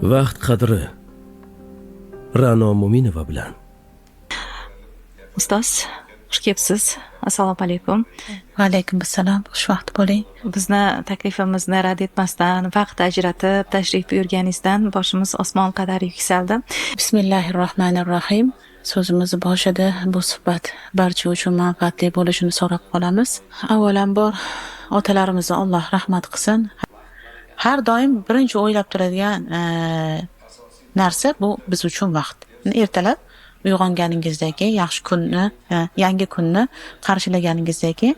Vaqt qadri Ra'no Mo'minova bilan. Ustoz, xush kelibsiz. Assalomu alaykum. Va alaykum assalom. Xushvaqt bo'ling. Bizni taklifimizni rad etmasdan vaqt ajratib tashrif buyurganingizdan boshimiz osmon qadar yuksaldi. Bismillahi rohmanir rohim. So'zimizni boshida bu suhbat barcha uchun manfaatli bo'lishini so'rab qolamiz. Avvalambor otalarimizni Alloh rahmat qilsin. Har doim birinchi o'ylab turadigan narsa bu biz uchun vaqt. Ertalab uyg'onganingizdan keyin yaxshi kunni, yangi kunni qarshilaganingizdan keyin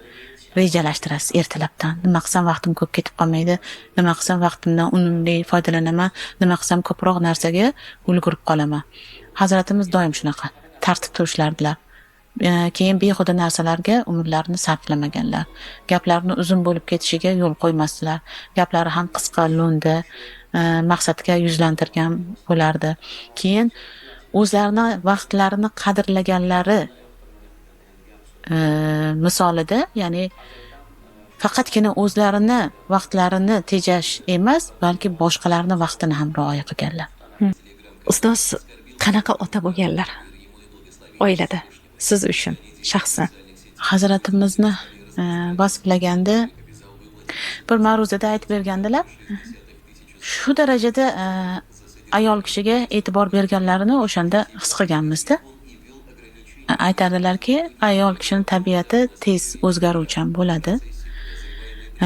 rejalashtirasiz ertalabdan. Nima qilsam vaqtim ko'p ketib qolmaydi, nima qilsam vaqtimdan unumli foydalanaman, nima qilsam ko'proq narsaga ulgurib qolaman. Hazratimiz doim shunaqa tartib turishardilar. Keyin behuda narsalarga umrlarini sarflamaganlar. Gaplarni uzun bo'lib ketishiga yo'l qo'ymasdilar. Gaplari ham qisqa, lo'nda, maqsadga yuzlantirgan bo'lardi. Keyin o'zlarini vaqtlarini qadrlaganlari misolida, ya'ni faqatgina o'zlarini vaqtlarini tejash emas, balki boshqalarni vaqtini ham rioya qilganlar. Ustoz qanaqa ota bo'lganlar oilada siz uchun shaxsan? Hazratimizni vasflaganda bir ma'ruzada aytib bergandilar. Shu darajada ayol kishiga e'tibor berganlarini o'shanda his qilganmizda. Aytardilarki, ayol kishining tabiati tez o'zgaruvchan bo'ladi.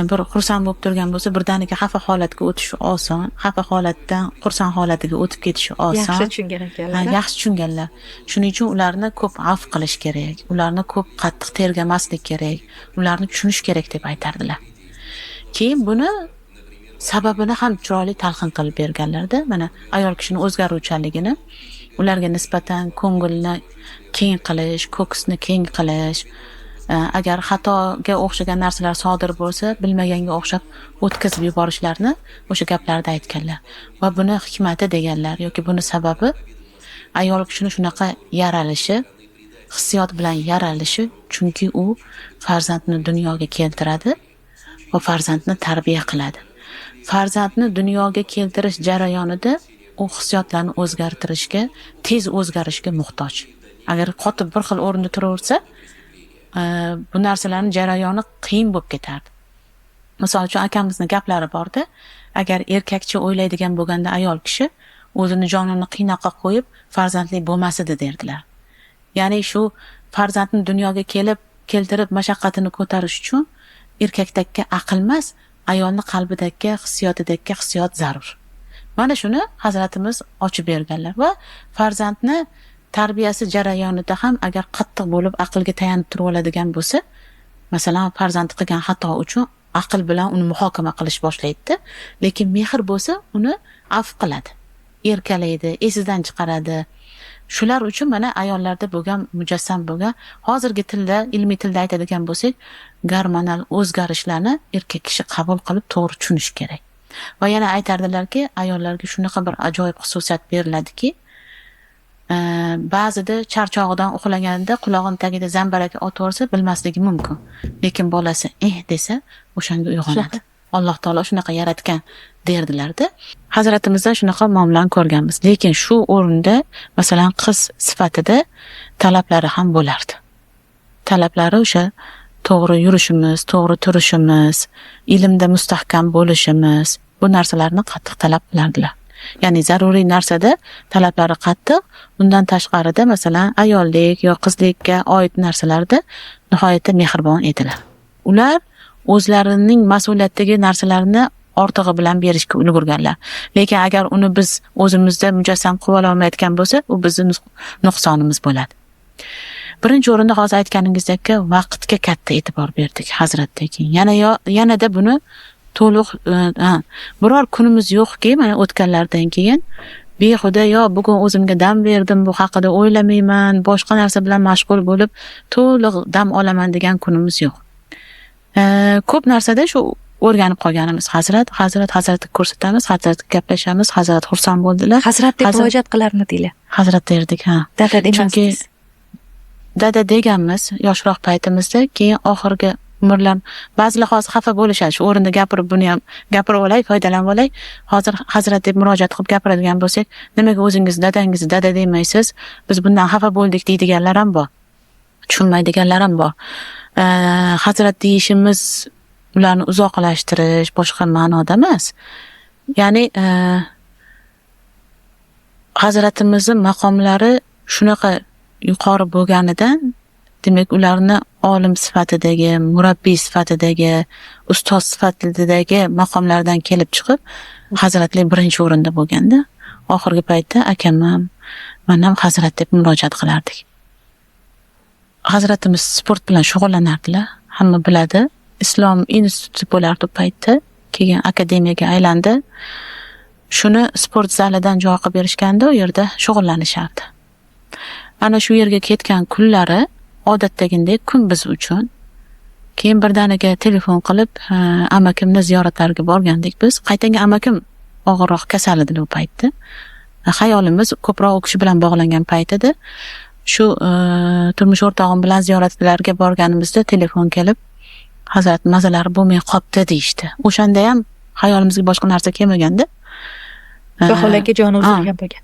Bir xursand bo'lib turgan bo'lsa, birdaniga xafa holatga o'tishi oson, xafa holatdan xursand holatiga o'tib ketishi oson. Yaxshi tushungan ekanlar. Ha, yaxshi tushunganlar. Shuning uchun ularni ko'p afv qilish kerak, ularni ko'p qattiq tergamaslik kerak, ularni tushunish kerak deb aytardilar. Keyin buni sababini ham chiroyli talqin qilib berganlarda, mana ayol kishining o'zgaruvchanligini, ularga nisbatan ko'ngilni keng qilish, ko'ksni keng qilish, agar xatoga o'xshagan narsalar sodir bo'lsa, bilmaganga o'xshab o'tkazib yuborishlarini o'sha gaplarda aytganlar. Va buni hikmati deganlar yoki buni sababi ayol kishini shunaqa yaralishi, hissiyot bilan yaralishi, chunki u farzandni dunyoga keltiradi va farzandni tarbiya qiladi. Farzandni dunyoga keltirish jarayonida u hissiyotlarni o'zgartirishga, tez o'zgarishga muhtoj. Agar qotib bir xil o'rinda turaversa, bu narsalarning jarayoni qiyin bo'lib ketardi. Misol uchun akamizning gaplari borda, agar erkakcha o'ylaydigan bo'lganda ayol kishi o'zini jonini qiynoqqa qo'yib farzandli bo'lmas edi derdilar. Ya'ni shu farzandni dunyoga keltirib mashaqqatini ko'tarish uchun erkakdagi aql emas, ayolning qalbidagi, hissiyotidagi hissiyot zarur. Mana shuni hazratimiz ochib berganlar va farzandni tarbiyasi jarayonida ham agar qattiq bo'lib aqlga tayanib turib oladigan bo'lsa, masalan, farzandi qilgan xato uchun aql bilan uni muhokama qilish boshlaydi, lekin mehr bo'lsa uni afv qiladi, erkalaydi, esidan chiqaradi. Shular uchun mana ayollarda bo'lgan, mujassam bo'lgan, hozirgi tilda, ilmiy tilda aytadigan bo'lsak, gormonal o'zgarishlarni erkak kishi qabul qilib to'g'ri tushunish kerak. Va yana aytardilarki, ayollarga shunaqa bir ajoyib xususiyat beriladiki, ba'zida charchog'idan uxlaganda qulog'ini tagida zambarak otib yuborsa bilmasligi mumkin, lekin bolasi eh desa o'shanga uyg'onadi. Alloh taolo shunaqa yaratgan derdilarda. Hazratimizdan shunaqa muomalani ko'rganmiz. Lekin shu o'rinda masalan qiz sifatida talablari ham bo'lardi. Talablari o'sha to'g'ri yurishimiz, to'g'ri turishimiz, ilmda mustahkam bo'lishimiz, bu narsalarni qattiq talab qilardilar. Ya'ni zaruriy narsada talablari qattiq, undan tashqarida masalan ayollik yo qizlikka oid narsalarda nihoyatda mehribon edilar. Ular o'zlarining mas'uliyatdagi narsalarni ortig'i bilan berishga ulgurganlar. Lekin agar uni biz o'zimizda mujassam qilib ola olmayotgan bo'lsa, u bizning nuqsonimiz bo'ladi. Birinchi o'rinda hozir aytganingizdek vaqtga katta e'tibor berdik hazratdan keyin. Yanada buni to'liq, ha, biror kunimiz yo'qki, mana o'tganlardan keyin behuda yo bugun o'zimga dam berdim, bu haqida o'ylamayman, boshqa narsa bilan mashg'ul bo'lib to'liq dam olaman degan kunimiz yo'q. Ko'p narsada shu o'rganib qolganimiz. Hazrat, hazrat, hazratga ko'rsatamiz, hazratga gaplashamiz, hazrat xursand bo'ldilar. Hazrat deb murojaat qilarmidinglar? Hazrat derdik, ha. Dada demasdingiz. Chunki dada deganmiz yoshroq paytimizda, keyin oxirgi Umrlar ba'zilar hozir xafa bo'lishadi. Shu o'rinda gapirib, buni ham gapirib olay, foydalanib olay. Hozir hazrat deb murojaat qilib gapiradigan bo'lsak, nimaga o'zingiz dadangizni dada demaysiz? Biz bundan xafa bo'ldik deydiganlar ham bor. Tushunmaydiganlar ham bor. Hazrat deyishimiz ularni uzoqlashtirish boshqa ma'noda emas. Ya'ni hazratimizning maqomlari shunaqa yuqori bo'lganidan, demak, ularni olim sifatidagi, murabbiy sifatidagi, ustoz sifatidagi maqomlardan kelib chiqib, hazratlar birinchi o'rinda bo'lganda, oxirgi paytda akam ham, men ham hazrat deb murojaat qilardik. Hazratimiz sport bilan shug'ullanardilar, hamma biladi. Islom instituti bo'lardi u paytda, keyin akademiyaga aylandi. Shuni sport zalidan joy qilib berishganda, u yerda shug'ullanishardi. Ana shu yerga ketgan kunlari odatdagidek kun biz uchun. Keyin birdaniga telefon qilib, amakimni ziyoratlariga borgandik biz. Qaytanga amakim og'irroq kasal edilar u paytda. Xayolimiz ko'proq u kishi bilan bog'langan payt edi. Shu turmush o'rtog'im bilan ziyoratlarga borganimizda telefon kelib, hazrat mazalari bo'lmay qopti deyishdi. O'shanda ham xayolimizga boshqa narsa kelmaganda. Vaholanki joni uzilgan bo'lgan.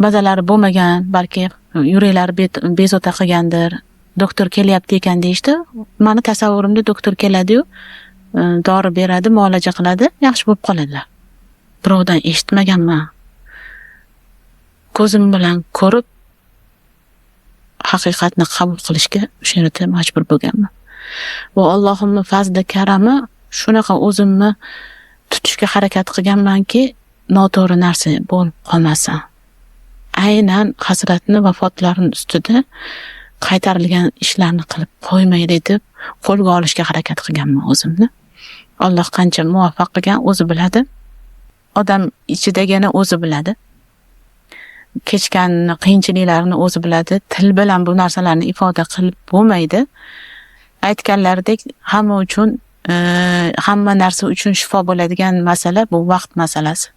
Mazalari bo'lmagan, balki yuraklari bezovta qilgandir. Doktor kelyapti ekan deyishdi. Mani tasavvurimda doktor keladi-yu, dori beradi, muolaja qiladi, yaxshi bo'lib qoladilar. Birovdan eshitmaganman. Ko'zim bilan ko'rib haqiqatni qabul qilishga o'sha yerda majbur bo'lganman. Va Allohimning fazli karami shunaqa o'zimni tutishga harakat qilganmanki, noto'g'ri narsa bo'lib qolmasin. Aynan hazratni vafotlarining ustida qaytarilgan ishlarni qilib qo'ymaylik deb qo'lga olishga harakat qilganman o'zimni. Alloh qancha muvaffaq qilgan o'zi biladi. Odam ichidagini o'zi biladi. Kechgan qiyinchiliklarni o'zi biladi. Til bilan bu narsalarni ifoda qilib bo'lmaydi. Aytganlaridek, hamma uchun, hamma narsa uchun shifo bo'ladigan masala bu vaqt masalasi.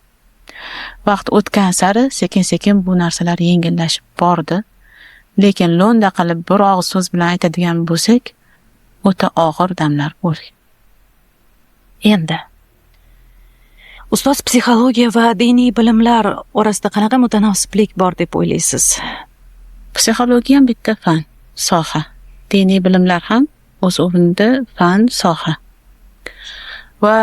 Vaqt o'tgan sari sekin-sekin bu narsalar yengillashib bordi. Lekin lo'nda qilib bir og'iz so'z bilan aytadigan bo'lsak, o'ta og'ir damlar bo'lgan. Endi ustoz, psixologiya va diniy bilimlar orasida qanaqa mutanosiblik bor deb o'ylaysiz? Psixologiya ham bitta fan, soha. Diniy bilimlar ham o'z o'rnida fan, soha. Va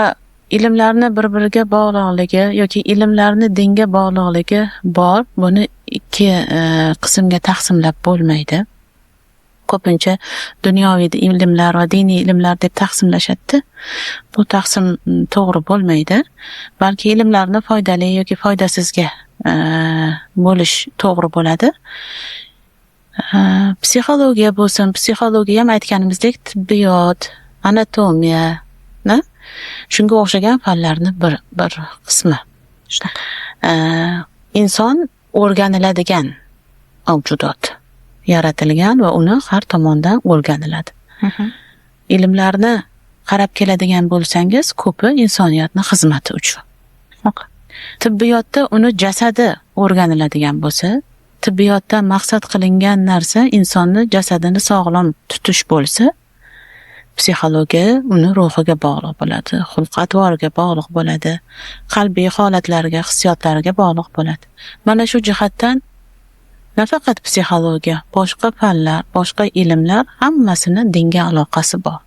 ilmlarni bir-biriga bog'liqligi yoki ilmlarni dinga bog'liqligi bor. Buni ikki qismga taqsimlab bo'lmaydi. Ko'pincha dunyoviy ilmlar va diniy ilmlar deb taqsimlashadi. Bu taqsim to'g'ri bo'lmaydi. Balki ilmlarni foydali yoki foydasizga bo'lish to'g'ri bo'ladi. Psixologiya bo'lsin, psixologiya ham aytganimizdek tibbiyot, anatomiya, na? Shunga o'xshagan fanlarni bir qismi. Shunaqa. Inson o'rganiladigan mavjudot, yaratilgan va uni har tomondan o'rganiladi. Ilmlarni qarab keladigan bo'lsangiz, ko'pi insoniyatni xizmati uchun. Shunaqa. Tibbiyotda uni jasadi o'rganiladigan bo'lsa, tibbiyotda maqsad qilingan narsa insonni jasadini sog'lom tutish bo'lsa, psixologiya uni ruhiga bog'liq bo'ladi, xulq-atvoriga bog'liq bo'ladi, qalbiy holatlariga, hissiyotlariga bog'liq bo'ladi. Mana shu jihatdan nafaqat psixologiya, boshqa fanlar, boshqa ilmlar hammasini dinga aloqasi bor.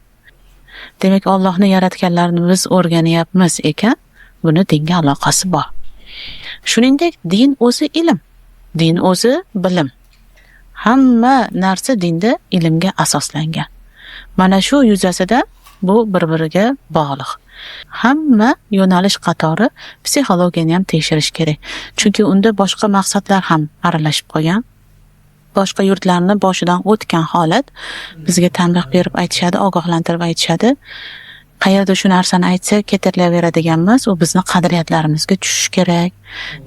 Demak, Allohni yaratganlarini biz o'rganyapmiz ekan, buni dinga aloqasi bor. Shuningdek, din o'zi ilm, din o'zi bilim. Hamma narsa dinda ilmga asoslangan. Mana shu yuzasida bu bir-biriga bog'liq. Hamma yo'nalish qatori psixologiyani ham tekshirish kerak. Chunki unda boshqa maqsadlar ham aralashib qolgan. Boshqa yurtlarni boshidan o'tgan holat bizga tanbeh berib aytishadi, ogohlantirib aytishadi. Qayerda shu narsani aytsa ketirilaveradigan emas, u bizni qadriyatlarimizga tushishi kerak,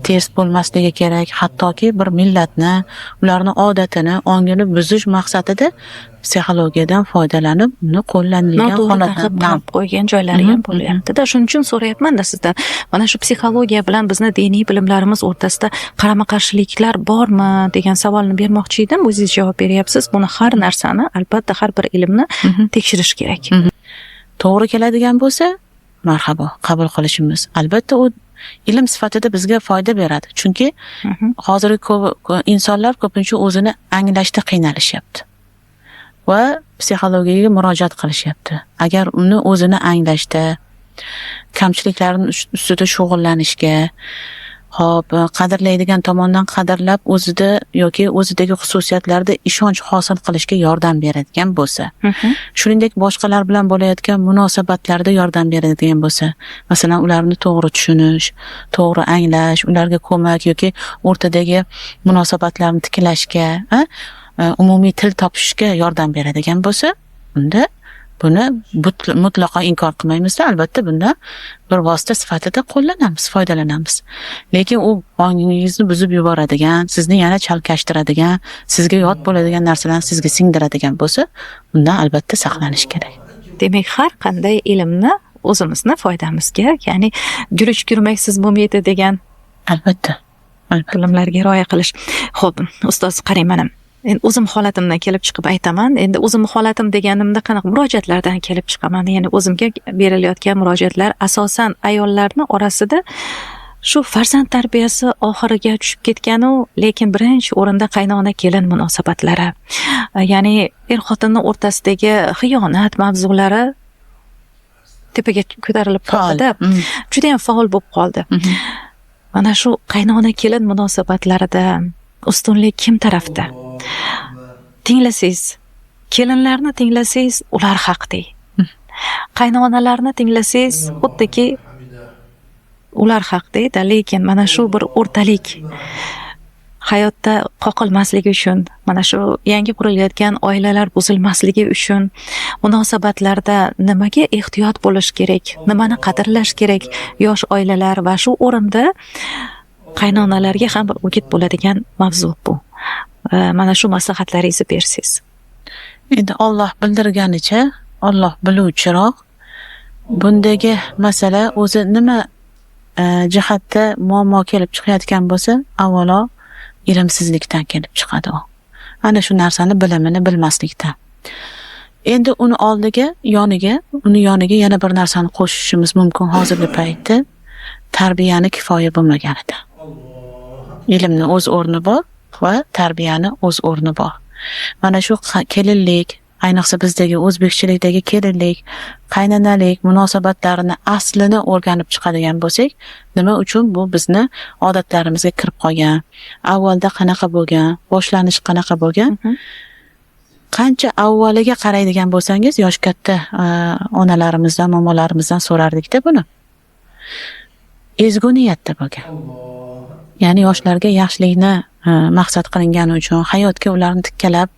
ters bo'lmasligi kerak. Hattoki bir millatni, ularni odatini, ongini buzish maqsadida psixologiyadan foydalanib, uni qo'llanilgan Noto'g'ri holatlar targ'ib qilib qo'ygan joylari ham bo'lyapti-da. Shuning uchun so'rayapman-da sizdan. Mana shu psixologiya bilan bizni diniy bilimlarimiz o'rtasida qarama-qarshiliklar bormi degan savolni bermoqchi edim. O'zingiz javob beryapsiz. Buni har narsani, albatta har bir ilmni tekshirish kerak. To'g'ri keladigan bo'lsa, marhabo, qabul qilishimiz. Albatta u ilm sifatida bizga foyda beradi. Chunki hozirgi insonlar ko'pincha o'zini anglashda qiynalishyapti va psixologiyaga murojaat qilishyapti. Agar uni o'zini anglashda, kamchiliklarni ustida shug'ullanishga, hop, qadrlaydigan tomondan qadrlab o'zida yoki o'zidagi xususiyatlarda ishonch hosil qilishga yordam beradigan bo'lsa, shuningdek boshqalar bilan bo'layotgan munosabatlarda yordam beradigan bo'lsa, masalan, ularni to'g'ri tushunish, to'g'ri anglash, ularga ko'mak yoki o'rtadagi munosabatlarni tiklashga, umumiy til topishga yordam beradigan bo'lsa, unda buni mutlaqo inkor qilmaymizda, albatta bundan bir vosita sifatida qo'llanamiz, foydalanamiz. Lekin u ongingizni buzib yuboradigan, sizni yana chalkashtiradigan, sizga yot bo'ladigan narsalarni sizga singdiradigan bo'lsa, undan albatta saqlanish kerak. Demak, har qanday ilmni o'zimizni foydamizga, ya'ni guruch kurmaksiz bo'lmaydi degan Albatta. Albatta. bilimlarga rioya qilish. Xo'p, ustoz, qarang mana. Endi o'zim holatimdan kelib chiqib aytaman. Endi o'zim holatim deganimda qanaqa murojaatlardan kelib chiqaman? Ya'ni o'zimga berilayotgan murojaatlar asosan ayollarni orasida shu farzand tarbiyasi oxiriga tushib ketganu, lekin birinchi o'rinda qaynona kelin munosabatlari. Ya'ni er xotinning o'rtasidagi xiyonat mavzulari tepaga ko'tarilib Faol. qoldi. Juda ham faol bo'lib qoldi. Mana shu qaynona kelin munosabatlarida ustunlik kim tarafda? Tinglasangiz, kelinlarni tinglasangiz, ular haqli. Qaynonalarni tinglasangiz, xuddiki ular haqli-da, lekin mana shu bir o'rtalik hayotda qoqilmasligi uchun, mana shu yangi qurilayotgan oilalar buzilmasligi uchun munosabatlarda nimaga ehtiyot bo'lish kerak, nimani qadrlash kerak yosh oilalar va shu o'rinda qaynonalarga ham bir o'git bo'ladigan mavzu bu. Mana shu maslahatlaringizni bersangiz. Endi Alloh bildirganicha, Alloh biluvchiroq. Bundagi masala o'zi nima jihatda muammo kelib chiqayotgan bo'lsa, avvalo ilmsizlikdan kelib chiqadi u. Ana shu narsani bilimini bilmaslikdan. Endi uni oldiga, yoniga, uni yoniga yana bir narsani qo'shishimiz mumkin hozirgi paytda. Tarbiyani kifoya bo'lmaganida. Ilmni o'z o'rni bor va tarbiyani o'z o'rni bor. Mana shu kelinlik, ayniqsa bizdagi o'zbekchilikdagi kelinlik, qaynonalik munosabatlarini aslini o'rganib chiqadigan bo'lsak, nima uchun bu bizni odatlarimizga kirib qolgan, avvalda qanaqa bo'lgan, boshlanish qanaqa bo'lgan, qancha avvaliga qaraydigan bo'lsangiz, yosh katta onalarimizdan, momolarimizdan so'rardikda buni. Ezgu niyatda bo'lgan. Ya'ni yoshlarga yaxshilikni maqsad qilingani uchun hayotga ularni tikkalab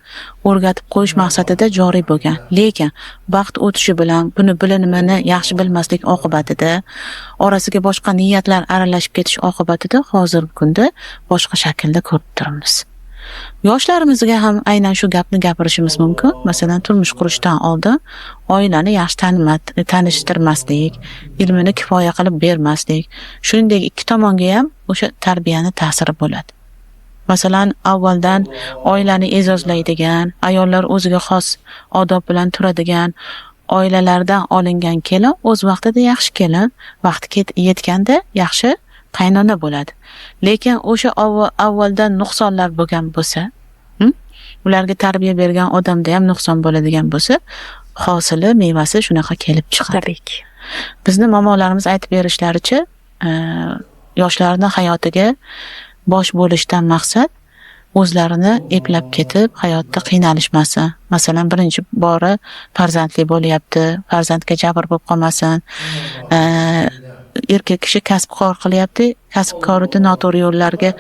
o'rgatib qo'yish maqsadida joriy bo'lgan. Lekin vaqt o'tishi bilan buni bilimini yaxshi bilmaslik oqibatida orasiga boshqa niyatlar aralashib ketish oqibatida hozirgi kunda boshqa shaklda ko'rib turibmiz. Yoshlarimizga ham aynan shu gapni gapirishimiz mumkin. Masalan, turmush qurishdan oldin oilani yaxshi tanishtirmaslik, ilmini kifoya qilib bermaslik, shuningdek ikki tomonga ham o'sha tarbiyani ta'siri bo'ladi. Masalan, avvaldan oilani e'zozlaydigan, ayollar o'ziga xos odob bilan turadigan oilalardan olingan kelin o'z vaqtida yaxshi kelin, vaqti yetganda yaxshi qaynona bo'ladi. Lekin o'sha avvaldan nuqsonlar bo'lgan bo'lsa, ularga tarbiya bergan odamda ham nuqson bo'ladigan bo'lsa, hosili, mevasi shunaqa kelib chiqadi. Tabiiyki. Bizni momolarimiz aytib berishlaricha, yoshlarni hayotiga bosh bo'lishdan maqsad o'zlarini eplab ketib hayotda qiynalishmasin. Masalan, birinchi bora farzandli bo'lyapti, farzandga jabr bo'lib qolmasin. Erkak kishi kasb-kor qilyapti, kasb-korida noto'g'ri yo'llarga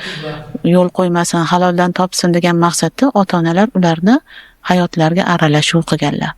yo'l qo'ymasin, haloldan topsin degan maqsadda ota-onalar ularni hayotlariga aralashuv qilganlar.